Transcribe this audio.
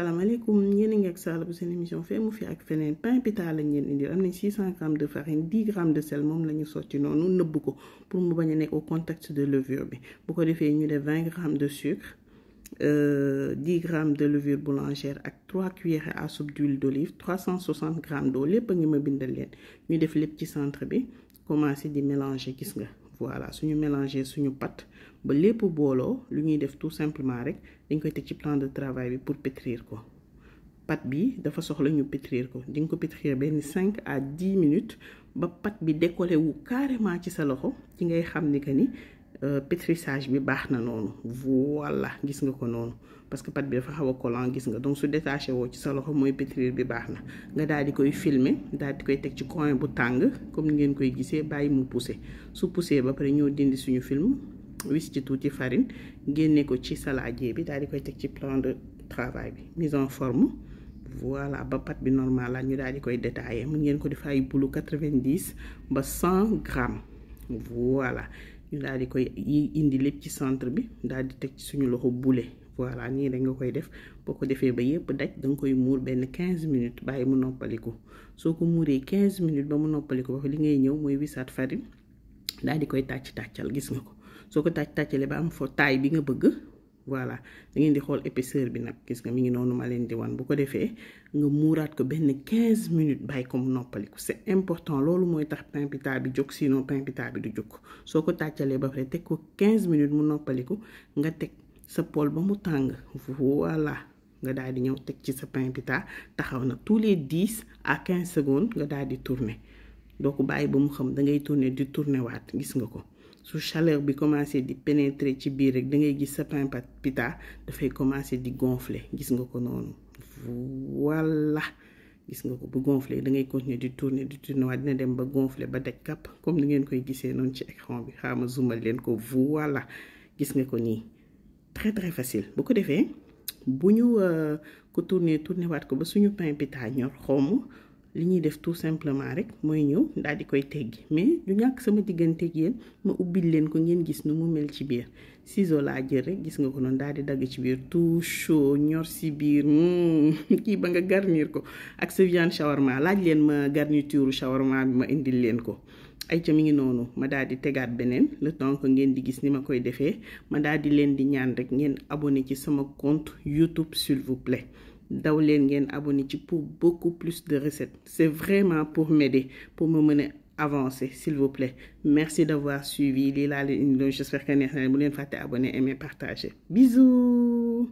salaamaaleykum yéen a ngi ak Sala bu seen émission fee mu fi ak feneen pain pita lañ leen indi am nañ 600 grammes de farine 10 grammes de sel moom la ñu sotti noonu nëbb ko pour mu bañ a nekk au contact de levure bi bu ko defee ñu def 20 grammes de sucre 10 grammes de levure boulangère ak 3 cuillères à soupe d'huile d'olive 360 grammes d'eau lépp a ngi ma bindal leen ñu def lépp ci centre bi commencer di mélanger gis nga voilà suñu mélanger suñu pâte ba lépp booloo lu ñuy def tout simplement rek dañ koy teg ci plan de travail bi pour pétrir ko pâte bi dafa soxla ñu pétrir ko di nga ko pétrir benn 5 à 10 minutes ba pâte bi décollé wu carrément ci sa loxo ci ngay xam ni que ni pétrissage bi baax na noonu voilà gis nga ko noonu parce que pâte bi dafa xaw a collant gis nga donc su détaché woo ci sa loxo mooy pétrir bi baax na nga daal di koy filmer daal di koy teg ci coin bu tàng comme ni ngeen koy gisee bàyyi mu pousser su pousser ba pare ñoo dindi suñu film wis ci tuuti farine génne ko ci saladier bi daal di koy teg ci plan de travail bi mise en forme voilà ba pâte bi normal la ñu daal di koy détailler mën ngeen ko def ay boulu 90 ba 100 grammes voilà ñu daal di koy indi lépp ci centre bi daal di teg ci suñu loxo boulet voilà nii da nga koy def boo ko defee ba yépp daj da nga koy muur benn 15 minutes bàyyi mu noppaliku soo ko muuree 15 minutes ba mu noppaliku ba li ngay ñëw mooy wisaat farine daal di koy tàccal gis nga ko soo ko tàccalee ba am fo taille bi nga bëgg voilà da ngeen di xool épaisseur bi nag gis nga mi ngi noonu ma leen di wan bu ko defee nga muuraat ko benn 15 minutes bàyyi ko mu noppaliku c'est important loolu mooy tax pain pita bi jóg sinon pain pita bi du jóg soo ko tàccalee ba pare teg ko 15 minutes mu noppaliku nga teg sa poêle ba mu tàng voilà nga daal di ñëw teg ci sa pain pita taxaw na tous les 10 à 15 secondes nga daal di tourner doo ko bàyyi ba mu xam da ngay tourner di tourner waat gis nga ko su chaleur bi commencé di pénétrer ci biir rek da ngay gis sa pain pita dafay commencé di gonfler gis nga ko noonu voilà gis nga ko bu gonfler da ngay continuer di tourner waat dina dem ba gonfler ba daj kàpp comme ni ngeen koy gisee noonu ci écran bi xaama zoomal leen ko voilà gis nga ko nii très très facile bu ko defee bu ñu ko tourner waat ko ba suñu pain pita ñor xomm li ñuy def tout simplement rek mooy ñëw daal di koy teggi mais du ñàkk sama digganteeg yéen ma ubbil leen ko ngeen gis nu mu mel ci biir ciseau laa jël rek gis nga ko noonu daal di dagg ci biir tout chaud ñor si biir kii ba nga garnir ko ak sa viande shawarma laaj leen ma garniture shawarma bi ma indil leen ko ay ca mi ngi noonu ma daal di tegaat beneen le temps que ngeen di gis ni ma koy defee ma daal di leen di ñaan rek ngeen abonné ci sama compte YouTube s'il vous plaît daw leen ngeen abonné ci pour beaucoup plus de recettes c'est vraiment pour m'aider pour me mener avancer s'il vous plaît merci d'avoir suivi lii laa leen indi loon j'espère que neex na leen bu leen fàtte abonné aimer partager bisous.